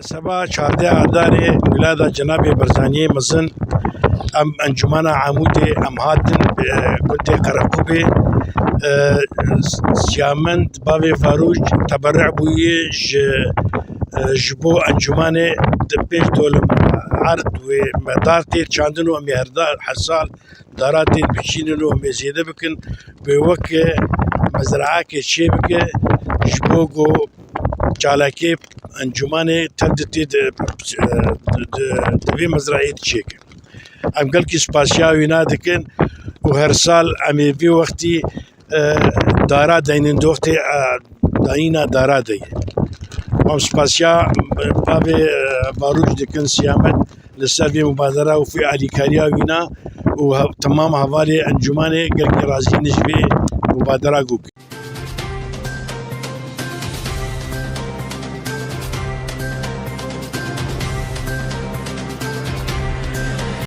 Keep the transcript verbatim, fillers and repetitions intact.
Seba çardeh Adarê, milada cenabê Barzaniyê mezin, em Encûmena Amûdê em hatin, e, gundê Qereqûbê, e, Siyamend, bavê Farûc, teberre bûye ji, e, ji bo encûmanê di pêş dolim erd wê me dar tê çandin û em ê her da-, her sal dara tên biçînin û em ê zêde bikin, wê weke mezraekê çê bike, ji bo ku çalakê encûmanê tev di tê di, di, di, di vê mezraê de çêke. Em gelkî spasiya wîna dikin û her sal em ê vê wextî, e, dara deynin, di wextê, e, dayîna dara deyê. Em spasiya, e, bavê, e, Farûc dikin Siyamet li ser vê mubadera û vê alîkariya wîna û he-, temam hevalê encûmanê gelkî razî ne ji vê mubadera ku